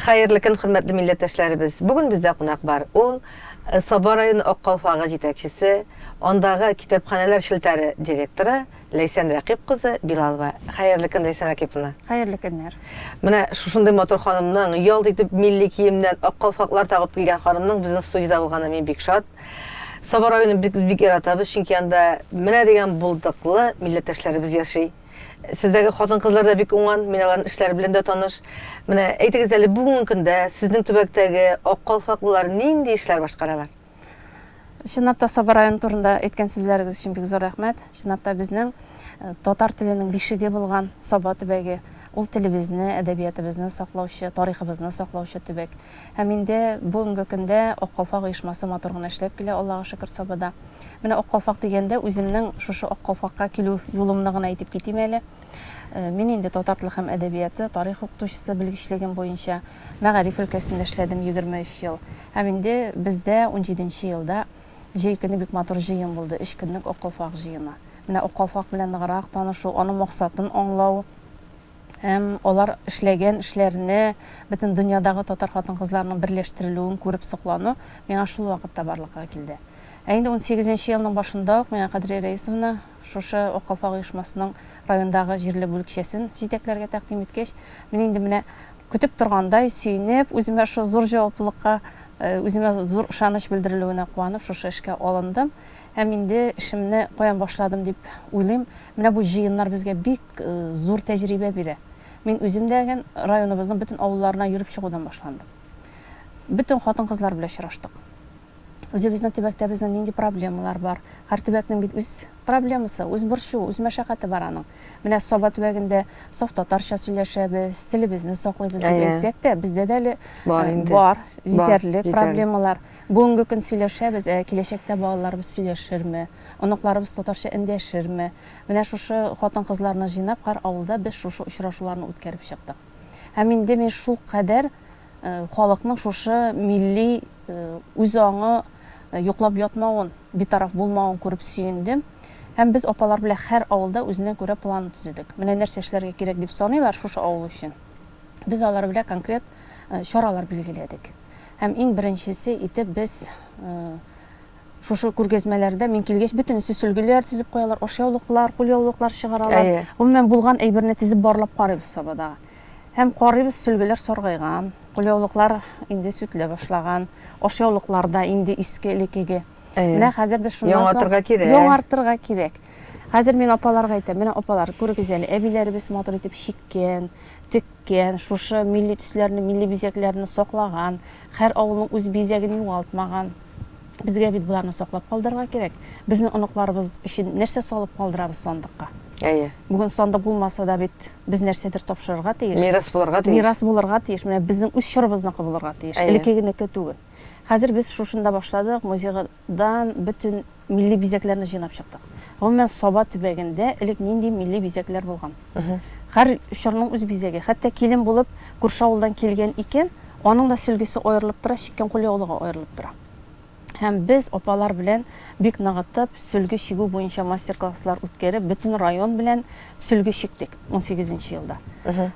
Хәерле көн, хөрмәтле милләттәшләребез! Бүген бездә кунак бар. Ул Саба районы Ак калфагы җитәкчесе, андагы китапханәләр челтәре директоры Ләйсән Рәкыйп кызы Билалова. Хәерле көн, Ләйсән Рәкыйповна! Хәерле көннәр! Менә шушындый матур ханымның, ялт итеп милли киемнән ак калфаклар тагып килгән ханымның безнең студиядә булганына мин бик шат. Саба районын бик бик яратабыз, чөнки анда менә дигән булдыклы милләттәшләребез яши. Сездәге хатын-кызлар да бик уңган, мин аларның эшләре белән дә таныш. Менә әйтегез әле, бүгенге көндә сезнең төбәктәге ак калфаклылар нинди эшләр башкаралар? Чынлап та Саба районы турында әйткән сүзләрегез өчен бик зур рәхмәт. Чынлап та безнең татар теленең бишеге булган Саба төбәге, ул телебезне, әдәбиятыбызны саклаучы, тарихыбызны саклаучы төбәк. Һәм инде бүгенге көндә Ак калфак оешмасы матур гына эшләп килә, Аллага шөкер, Сабада. Менә Ак калфак дигәндә, үземнең шушы Ак калфакка килү юлымны гына әйтеп китим әле. Мин инде татар теле һәм әдәбияты, тарих укытучысы белгечлегем буенча мәгариф өлкәсендә эшләдем 23 ел. Һәм инде бездә унҗиденче елда җәй көне бик матур җыен булды, өч көнлек Ак калфак җыены. Менә Ак калфак белән ныграк танышу, аның максатын аңлау, Һәм алар эшләгән эшләрне, бөтен дөньядагы татар хатын-кызларының берләштерелүен күреп соклану миңа шул вакытта барлыкка килде. Ә инде унсигезенче елның башында ук миңа Кадрия Рәисовна шушы Ак калфак оешмасының райондагы җирле бүлекчәсен җитәкләргә тәкъдим иткәч, мин инде менә көтеп торгандай сөенеп, үземә шул зур җаваплылыкка, үземә зур ышаныч белдерелүенә куанып, шушы эшкә алындым. Һәм инде эшемне каян башладым дип уйлыйм, менә бу җыеннар безгә бик зур тәҗрибә бирә. Мин үзем дә ген районыбызның бөтен авылларына йөреп чыгудан башландым. Бөтен хатын-кызлар белән очраштык. Үзебезнең төбәктә безнең нинди проблемалар бар. Һәр төбәкнең бит үз проблемасы, үз борчуы, үз мәшәкате бар аның. Менә Саба төбәгендә саф татарча сөйләшәбез, телебезне саклыйбыз дип әйтсәк тә, бездә дә әле бар инде. Бар, җитәрлек проблемалар. Бүгенге көн сөйләшәбез, ә киләчәктә балаларыбыз сөйләшерме, оныкларыбыз татарча эндәшерме? Менә шушы хатын-кызларны җыйнап, һәр авылда без шушы очрашуларны үткәреп чыктык. Һәм инде мин шулкадәр халыкның шушы милли үз аңы йоклап ятмавын, битараф булмавын күреп сөендем. Һәм без апалар белән һәр авылда үзенә күрә план төзедек. Менә нәрсә эшләргә кирәк дип саныйлар шушы авыл өчен. Без алар белән конкрет чаралар билгеләдек. Һәм иң беренчесе итеп без Шушы күргәзмәләрдә мин килгәч, бөтенесе сөлгеләр тезеп куялар, ашъяулыклар, кулъяулыклар чыгаралар. Әйе. Гомумән, булган әйберне тезеп барлап карыйбыз Сабада. Һәм карыйбыз, сөлгеләр саргайган, кулъяулыклар инде сүтелә башлаган, ашъяулыклар да инде иске элеккеге. Әйе. Менә хәзер без шуннан соң Яңартырга кирәк. Яңартырга кирәк. Хәзер мин апаларга әйтәм, менә апалар, күрегез әле, әбиләребез матур итеп чиккән, теккән, шушы милли төсләрне, милли бизәкләрне саклаган, һәр авылның үз бизәген югалтмаган. Безгә бит боларны саклап калдырырга кирәк. Безнең оныкларыбыз өчен нәрсә салып калдырабыз сандыкка? Әйе. Бүген сандык булмаса да бит без нәрсәдер тапшырырга тиеш. Мирас булырга тиеш. Мирас булырга тиеш. Менә безнең үз чорыбызныкы булырга тиеш. Әйе. Элеккегенеке түгел. Хәзер без шушында башладык, музейдан бөтен милли бизәкләрне җыйнап чыктык. Гомумән, Саба төбәгендә элек нинди милли бизәкләр булган? Һәр чорның үз бизәге. Хәтта килен булып күрше авылдан килгән икән, аның да сөлгесе аерылып тора, чиккән кулъяулыгы аерылып тора. Һәм без апалар белән бик ныгытып, сөлге чигү буенча мастер-класслар үткәреп, бөтен район белән сөлге чиктек унсигезенче елда.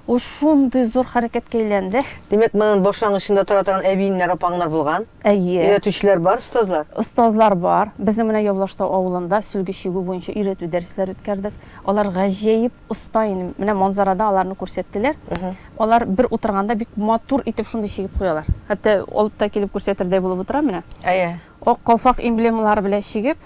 Ул шундый зур хәрәкәткә әйләнде. Димәк, моның башлангычында тора торган әбиеңнәр, апаңнар булган? Әйе. Өйрәтүчеләр бар, остазлар? Остазлар бар. Безнең менә Явлаштау авылында сөлге чигү буенча өйрәтү дәресләре үткәрдек. Алар гаҗәеп оста инде. Менә манзарада аларны күрсәттеләр. Алар бер утырганда бик матур итеп шундый чигеп куялар. Хәтта алып та килеп күрсәтердәй булып утыра менә. Әйе. Ак калфак эмблемалары белән чигеп,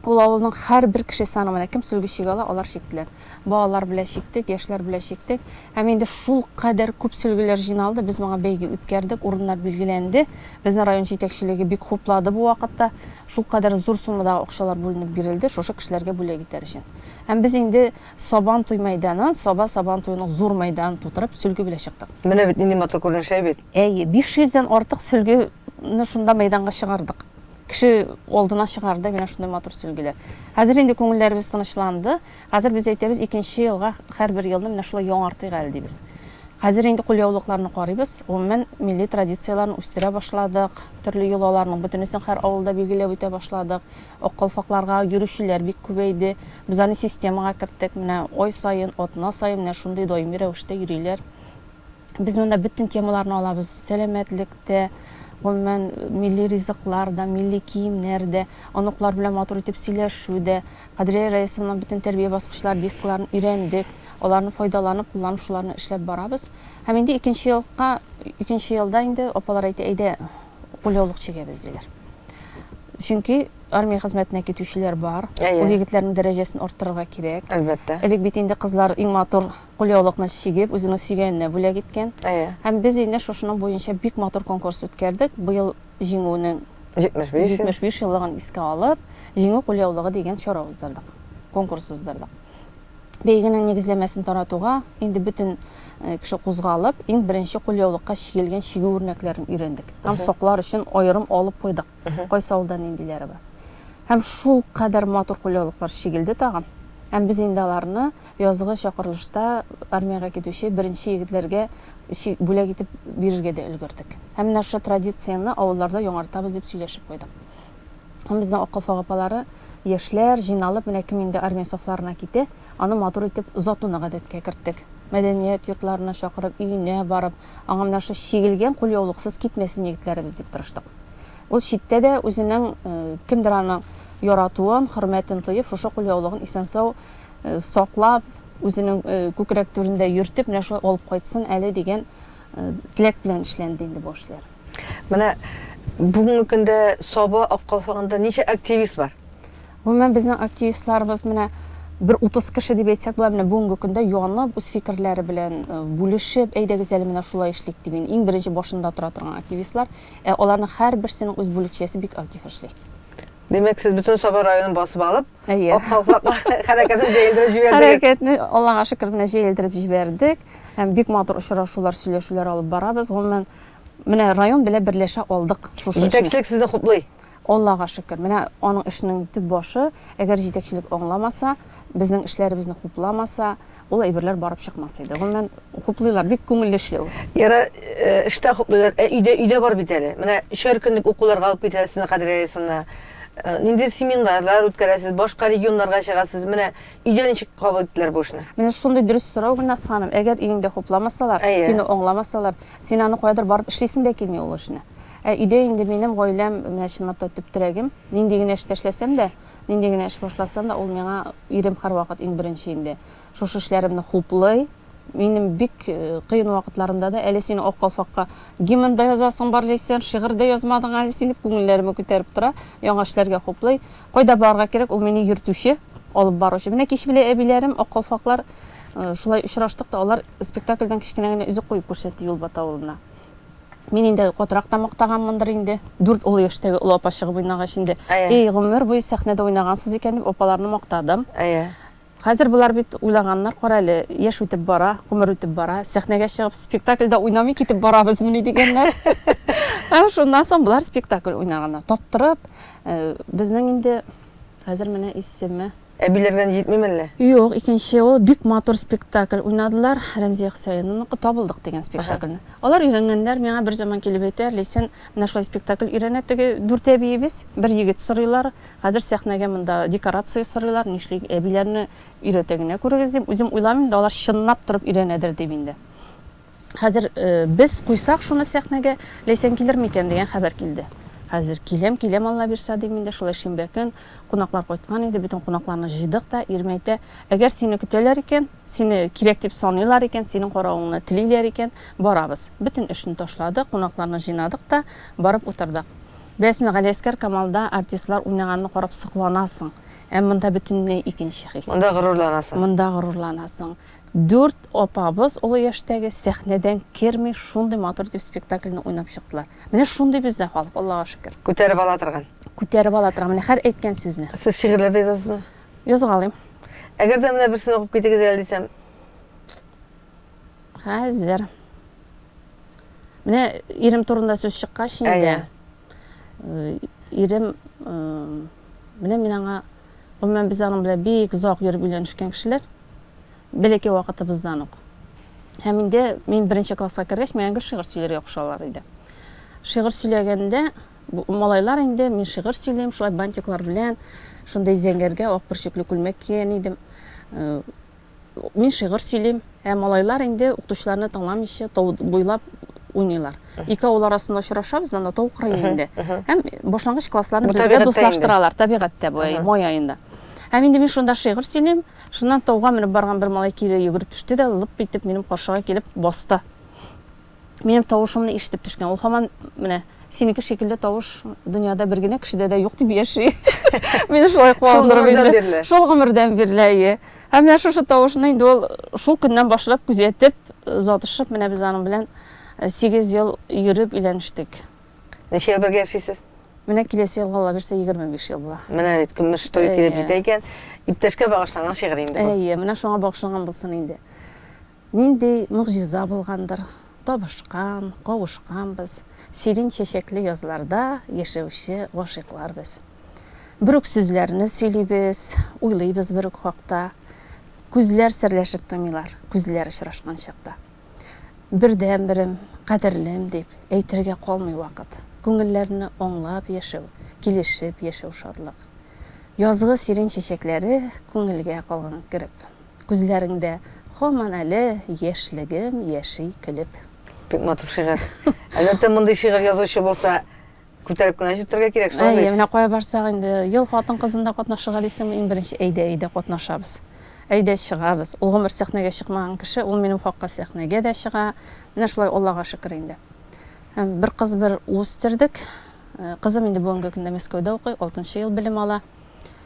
ул авылның һәрбер кешесе аның менә кем сөлге чигә ала, алар чиктеләр. Балалар белән чиктек, яшьләр белән чиктек. Һәм инде шул кадәр күп сөлгеләр җыйналды, без моңа бәйге үткәрдек, урыннар билгеләнде. Безне район җитәкчелеге бик хуплады бу вакытта. Шул кадәр зур суммадагы акчалар бүленеп бирелде, шушы кешеләргә бүләк итәр өчен. Һәм без инде Сабан туй мәйданын, Саба Сабан туеның зур мәйданын тутырып, сөлге белән чыктык. Менә бит нинди матур күренеш, әй бит. Әйе, 500 дән артык сөлгене шунда мәйданга чыгардык. Кеше алдына чыгарды менә шундый матур сөлгеләр. Хәзер инде күңелләребез тынычланды. Хәзер без әйтәбез, икенче елга һәрбер елны менә шулай яңартыйк әле дибез. Хәзер инде кулъяулыкларны карыйбыз. Гомумән, милли традицияләрне үстерә башладык. Төрле йолаларның бөтенесен һәр авылда билгеләп үтә башладык. Ак калфакларга йөрүчеләр бик күбәйде. Без аны системага керттек. Менә ай саен, атна саен менә шундый даими рәвештә йөриләр. Без монда бөтен темаларны алабыз. Сәламәтлек тә, гомумән, милли ризыклар да, милли киемнәр дә, оныклар белән матур итеп сөйләшү дә. Кадрия Раисовнаның бөтен тәрбия баскычлары, дискларын өйрәндек. Аларны файдаланып, кулланып, шуларны эшләп барабыз. Һәм инде икенче елга, икенче елда инде апалар әйтә, әйдә, кулъяулык чигәбез, диләр. Чөнки армия хезмәтенә китүчеләр бар. Әйе. Ул егетләрнең дәрәҗәсен арттырырга кирәк. Әлбәттә. Элек бит инде кызлар иң матур кулъяулыкны чигеп, үзенең сөйгәненә бүләк иткән. Әйе. Һәм без инде шушының буенча бик матур конкурс үткәрдек. Быел Җиңүнең 75 ел. 75 еллыгын искә алып, Җиңү кулъяулыгы дигән чара уздырдык, конкурс уздырдык. Бәйгенең нигезләмәсен таратуга инде бөтен кеше кузгалып, иң беренче кулъяулыкка чигелгән чигү үрнәкләрен өйрәндек. Һәм саклар өчен аерым алып куйдык. Кайсы авылда ниндиләре бар. Һәм шулкадәр матур кулъяулыклар чигелде тагын. Һәм без инде аларны Язгы чакырылышта армиягә китүче беренче егетләргә бүләк итеп бирергә дә өлгердек. Һәм менә шушы традицияне авылларда яңартабыз дип сөйләшеп куйдык. Һәм безнең Ак калфак апалары, яшьләр җыйналып, менә кем инде армия сафларына китә, аны матур итеп озатуны гадәткә керттек. Мәдәният йортларына чакырып, өенә барып, аңа менә шушы чигелгән кулъяулыксыз китмәсен егетләребез дип тырыштык. Ул читтә дә үзенең кемдер аның яратуын, хөрмәтен тоеп, шушы кулъяулыгын исән-сау саклап, үзенең күкрәк түрендә йөртеп, менә шулай алып кайтсын әле дигән теләк белән эшләнде инде бу эшләр. Менә бүгенге көндә Саба Ак калфагында ничә активист бар? Гомумән, безнең активистларыбыз менә бер 30 кеше дип әйтсәк була, менә бүгенге көндә янып, үз фикерләре белән бүлешеп, әйдәгез әле менә шулай эшлик дип, иң беренче башында тора торган активистлар. Ә аларның һәрберсенең үз бүлекчәсе бик актив эшли. Димәк, сез бөтен Саба районын басып алып, Әйе. Ак калфаклар хәрәкәтен җәелдереп җибәрдегез. Хәрәкәтне, Аллага шөкер, менә җәелдереп җибәрдек. Һәм бик матур очрашулар, сөйләшүләр алып барабыз. Гомумән, менә район белән берләшә алдык шушы эшне. Җитәкчелек сезне хуплый. Аллага шөкер. Менә аның эшенең төп башы, әгәр җитәкчелек аңламаса, безнең эшләребезне хупламаса, ул әйберләр барып чыкмас иде. Гомумән, хуплыйлар, бик күңелле эшләү. Яра, эштә хуплыйлар, ә өйдә, өйдә бар бит әле. Менә өчәр көнлек укуларга алып китәләр сезне Кадрия Раисовна. Нинди семинарлар үткәрәсез, башка регионнарга чыгасыз. Менә өйдә ничек кабул иттеләр бу эшне? Менә шундый дөрес сорау, Гөлназ ханым. Әгәр өеңдә хупламасалар, сине аңламасалар, син аны каядыр барып эшлисең дә килми ул эшне. Ә өйдә инде минем гаиләм, менә чынлап та төп терәгем. Нинди генә эштә эшләсәм дә, нинди генә эш башласам да, ул миңа, ирем һәрвакыт иң беренче инде. Шушы эшләремне хуплый. Минем бик кыен вакытларымда да, әле син Ак калфакка гимн да язасың бар, Ләйсән, шигырь дә язмадың әле син, дип күңелләремне күтәреп тора, яңа эшләргә хуплый. Кайда барырга кирәк, ул мине йөртүче, алып баручы. Менә кич белән әбиләрем, Ак калфаклар, шулай очраштык та, алар спектакльдән кечкенә генә өзек куеп күрсәтте Юлбат авылына. Мин инде катырак та мактаганмындыр инде. Дүрт олы яшьтәге олы апа чыгып уйнагач инде. Эй, гомер буе сәхнәдә уйнагансыз икән дип апаларны мактадым. Әйе. Хәзер болар бит уйлаганнар, кара әле, яшь үтеп бара, гомер үтеп бара, сәхнәгә чыгып спектакльдә уйнамый китеп барабызмыни дигәннәр. Һәм шуннан соң болар спектакль уйнаганнар. Таптырып, безнең инде хәзер менә исеме. Әбиләрдән җитмиме әллә? Юк, икенче ул бик матур спектакль уйнадылар. Рәмзия Хөсәеновныкы Табылдык дигән спектакльне. Алар өйрәнгәннәр, миңа бер заман килеп әйтә, Ләйсән, менә шулай спектакль өйрәнә теге дүрт әбиебез, бер егет сорыйлар, хәзер сәхнәгә монда декорация сорыйлар, нишлик, әбиләрне өйрәтә генә күрегез дим. Үзем уйламыйм да, алар чынлап торып өйрәнәдер дип инде. Хәзер без куйсак шуны сәхнәгә, Ләйсән килер микән дигән хәбәр килде. Хәзер киләм, киләм, Алла бирса, дим инде. Шулай шимбә көн кунаклар кайткан иде, бөтен кунакларны җыйдык та, ирем әйтә, әгәр сине көтәләр икән, сине кирәк дип саныйлар икән, синең каравыңны телиләр икән, барабыз. Бөтен эшне ташладык, кунакларны җыйнадык та, барып утырдык. Беләсезме, Галиәсгар Камалда артистлар уйнаганны карап сокланасың. Ә монда бөтенләй икенче хис. Монда горурланасың. Монда горурланасың. Дүрт апабыз олы яшьтәге, сәхнәдән керми, шундый матур итеп спектакльне уйнап чыктылар. Менә шундый бездә халык, Аллага шөкер. Күтәреп ала торган. Күтәреп ала торган, менә һәр әйткән сүзне. Сез шигырьләр дә язасызмы? Язгалыйм. Әгәр дә менә берсен укып китегез әле дисәм. Хәзер. Менә ирем турында сүз чыккач инде. Әйе. Ирем, менә мин аңа, гомумән, без аның белән бик озак йөреп өйләнешкән кешеләр. Бәләкәй вакытыбыздан ук. Һәм инде мин беренче класска кергәч, миңа гел шигырь сөйләргә кушалар иде. Шигырь сөйләгәндә, малайлар инде, мин шигырь сөйлим, шулай бантиклар белән, шундый зәңгәргә ак бөрчекле күлмәк кигән идем. Мин шигырь сөйлим, ә малайлар инде укытучыларны тыңламыйча тау буйлап уйныйлар. Ике авыл арасында очрашабыз, анда тау кырые инде. Һәм башлангыч классларны безгә дуслаштыралар, табигатьтә бу май аенда. Һәм инде мин шунда шигырь сөйлим, шуннан тауга менеп барган бер малай кире йөгереп төште дә, лып итеп минем каршыга килеп басты. Минем тавышымны ишетеп төшкән. Ул һаман менә синеке шикелле тавыш дөньяда бер генә кешедә дә юк дип яши. Мине шулай куандырып инде. Шул гомердән бирле, әйе. Һәм менә шушы тавышны инде ул шул көннән башлап күзәтеп, озатышып, менә без аның белән 8 ел йөреп өйләнештек. Ничә ел бергә яшисез? Менә киләсе елга Алла бирсә 25 ел була. Менә бит көмеш туй килеп җитә икән. Иптәшкә багышланган шигырь инде бу. Әйе, менә шуңа багышланган булсын инде. Нинди могҗиза булгандыр, табышкан, кавышканбыз, сирень чәчәкле язларда яшәүче гашыйклар без. Бер үк сүзләрне сөйлибез, уйлыйбыз бер үк хакта. Күзләр серләшеп туймыйлар, күзләр очрашкан чакта. Бердәнберем, кадерлем дип, әйтергә калмый вакыт. Күңелләрне аңлап яшәү, килешеп яшәү шатлык. Язгы сирень чәчәкләре күңелгә калган кереп. Күзләреңдә һаман әле яшьлегем яши көлеп. Бик матур шигырь. Әлбәттә, мондый шигырь язучы булса, күтәреп кенә җитәргә кирәк, шулай бит? Әйе, менә кая барсак инде, ел хатын-кызында катнашырга дисеңме, иң беренче әйдә, әйдә катнашабыз. Әйдә чыгабыз. Ул гомер сәхнәгә чыкмаган кеше, ул минем хакка сәхнәгә дә чыга. Менә шулай Аллага шөкер инде. Һәм бер кыз, бер ул үстердек. Кызым инде бүгенге көндә Мәскәүдә укый, алтынчы ел белем ала.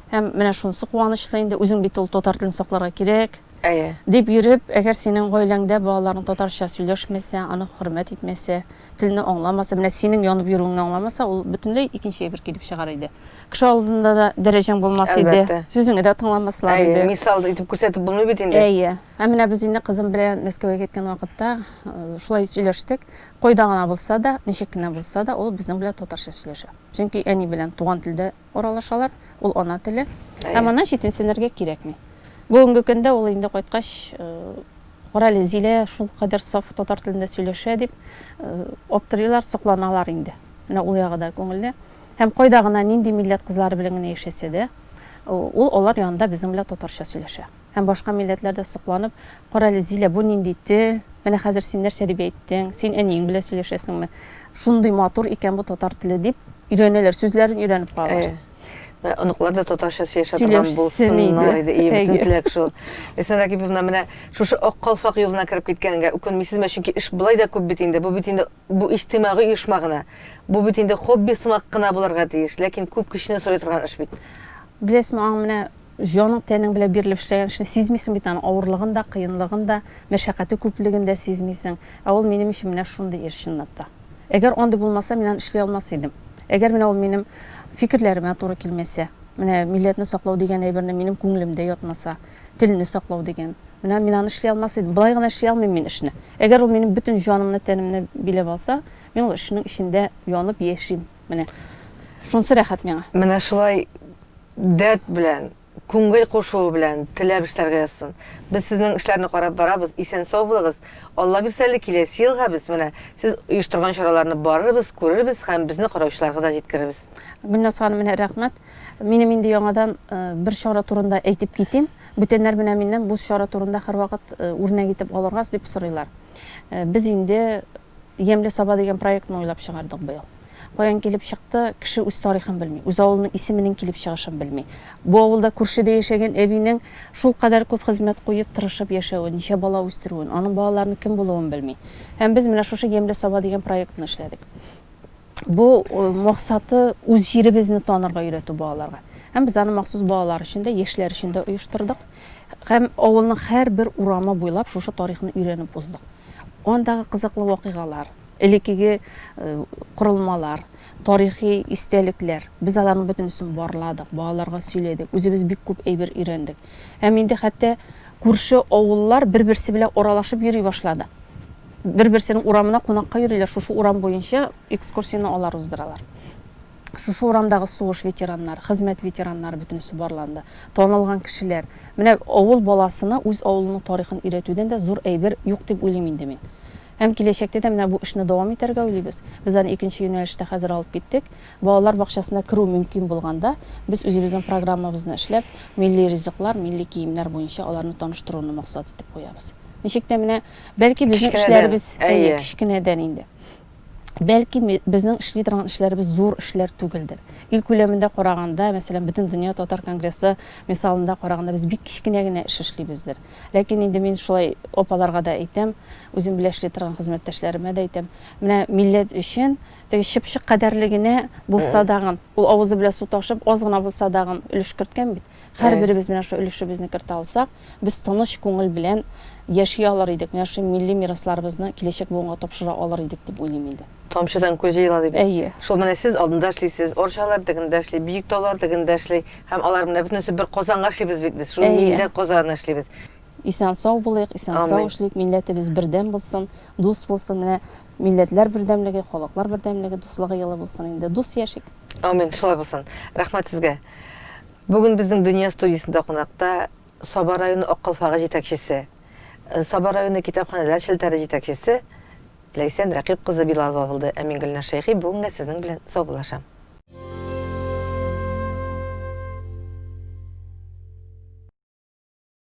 Һәм менә шунысы куанычлы инде, үзең бит ул татар телен сакларга кирәк. Әйе. Дип йөреп, әгәр синең гаиләңдә балаларың татарча сөйләшмәсә, аны хөрмәт итмәсә, телне аңламаса, менә синең янып йөрүеңне аңламаса, ул бөтенләй икенче әйбер килеп чыгар иде. Кеше алдында да дәрәҗәң булмас иде. Әлбәттә. Сүзеңне дә тыңламаслар Әйе, иде. мисал итеп күрсәтеп булмый бит инде. Әйе. Ә менә без инде кызым белән Мәскәүгә киткән вакытта шулай сөйләштек. Кайда гына булса да, ничек кенә булса да, ул безнең белән татарча сөйләшә. Чөнки әни белән туган телдә аралашалар, ул ана теле. Һәм аннан читенсенергә кирәкми. Бүгенге көндә ул инде кайткач, Карале, Зилә шулкадәр саф татар телендә сөйләшә дип аптырыйлар, сокланалар инде. Менә ул ягы да күңелле. Һәм кайда гына, нинди милләт кызлары белән генә яшәсә дә, ул алар янында безнең белән татарча сөйләшә. Һәм башка милләтләр дә сокланып, Карале, Зилә, бу нинди тел? Менә хәзер син нәрсә дип әйттең? Син әниең белән сөйләшәсеңме? Шундый матур икән бу татар теле, дип өйрәнәләр, сүзләрен өйрәнеп калалар. Әйе. Менә оныклар да татарча сөйләшә торган Сөйләшсен булсыннар иде. иде. Ие, бөтен Әйе. теләк шул. Ләйсән Рәкиповна, менә шушы Ак калфак юлына кереп киткәнгә үкенмисезме? Чөнки эш болай да күп бит инде. Бу бит инде бу иҗтимагый оешма гына. Бу бит инде хобби сымак кына булырга тиеш, ләкин күп көчне сорый торган эш бит. Беләсезме, аның менә Җаның-тәнең белән бирелеп эшләгән эшне сизмисең бит, аның авырлыгын да, кыенлыгын да, мәшәкате күплеген дә сизмисең. Ә ул минем өчен менә шундый эш, чынлап та. Әгәр андый булмаса, мин аны эшли алмас идем. Әгәр менә ул минем фикерләремә туры килмәсә, менә милләтне саклау дигән әйберне минем күңелемдә ятмаса, телне саклау дигән, менә мин аны эшли алмас идем. Болай гына эшли алмыйм мин эшне. Әгәр ул минем бөтен җанымны, тәнемне биләп алса, мин ул эшнең эчендә янып яшим. Менә шунысы рәхәт миңа. Менә шулай Дәрт белән, күңел кушуы белән теләп эшләргә язсын. Без сезнең эшләрне карап барабыз, исән-сау булыгыз. Алла бирсә әле киләсе елга без менә сез оештырган чараларны барырбыз, күрербез һәм безне караучыларга да җиткерербез. Гөлназ ханым, менә рәхмәт. Минем инде яңадан бер чара турында әйтеп китим. Бүтәннәр менә миннән бу чара турында һәрвакыт үрнәк итеп алырга дип сорыйлар. Без инде Ямьле Саба дигән проектны уйлап чыгардык быел. Каян килеп чыкты, кеше үз тарихын белми, үз авылының исеменең килеп чыгышын белми. Бу авылда күршедә яшәгән әбинең шулкадәр күп хезмәт куеп, тырышып яшәвен, ничә бала үстерүен, аның балаларының кем булуын белми. Һәм без менә шушы Ямьле Саба дигән проектны эшләдек. Бу максаты үз җиребезне танырга өйрәтү балаларга. Һәм без аны махсус балалар өчен дә, яшьләр өчен дә оештырдык. Һәм авылның һәрбер урамы буйлап шушы тарихны өйрәнеп уздык. Андагы кызыклы вакыйгалар, элеккеге корылмалар, тарихи истәлекләр, без аларның бөтенесен барладык, балаларга сөйләдек, үзебез бик күп әйбер өйрәндек. Һәм инде хәтта күрше авыллар бер-берсе белән аралашып йөри башлады. Бер-берсенең урамына кунакка йөриләр, шушы урам буенча экскурсияне алар уздыралар. Шушы урамдагы сугыш ветераннары, хезмәт ветераннары бөтенесе барланды. Танылган кешеләр. Менә авыл баласына үз авылының тарихын өйрәтүдән дә зур әйбер юк дип уйлыйм инде мин. Һәм киләчәктә дә менә бу эшне дәвам итәргә уйлыйбыз. Без аны икенче юнәлештә хәзер алып киттек. Балалар бакчасына керү мөмкин булганда, без үзебезнең программабызны эшләп, милли ризыклар, милли киемнәр буенча аларны таныштыруны максат итеп куябыз. Ничек тә менә, бәлки безнең эшләребез, әйе, кечкенәдән инде. Бәлки безнең эшли торган эшләребез зур эшләр түгелдер. Ил күләмендә караганда, мәсәлән, Бөтендөнья татар конгрессы мисалында караганда, без бик кечкенә генә эш эшлибездер. Ләкин инде мин шулай апаларга да әйтәм, үзем белән эшли торган хезмәттәшләремә дә әйтәм, менә милләт өчен теге чыпчык кадәрле генә булса дагын, ул авызы белән су ташып, аз гына булса дагын өлеш керткән бит. Һәрберебез менә шул өлешебезне кертә алсак, без тыныч күңел белән яши алыр идек, менә шул милли мирасларыбызны киләчәк буынга тапшыра алыр идек дип уйлыйм инде. Тамчыдан күл җыела ди бит. Әйе. Шул менә сез алдында эшлисез, Орчалар тегендә эшли, Биектаулар тегендә эшли һәм алар менә бөтенесе бер Казанга эшлибез бит без, шул милләт Казанына эшлибез. Исән-сау булыйк, исән-сау эшлик, милләтебез бердәм булсын, дус булсын, менә милләтләр бердәмлеге, халыклар бердәмлеге, дуслыгы елы булсын инде. Дус яшик. Амин, шулай булсын. Рәхмәт сезгә. Бүген безнең Дөнья студиясендә кунакта Саба районы Ак калфагы җитәкчесе, Саба районы китапханәләр челтәре җитәкчесе Ләйсән Рәкыйп кызы Билалова булды. Ә мин Гөлназ Шәйхи бүгенгә сезнең белән саубуллашам.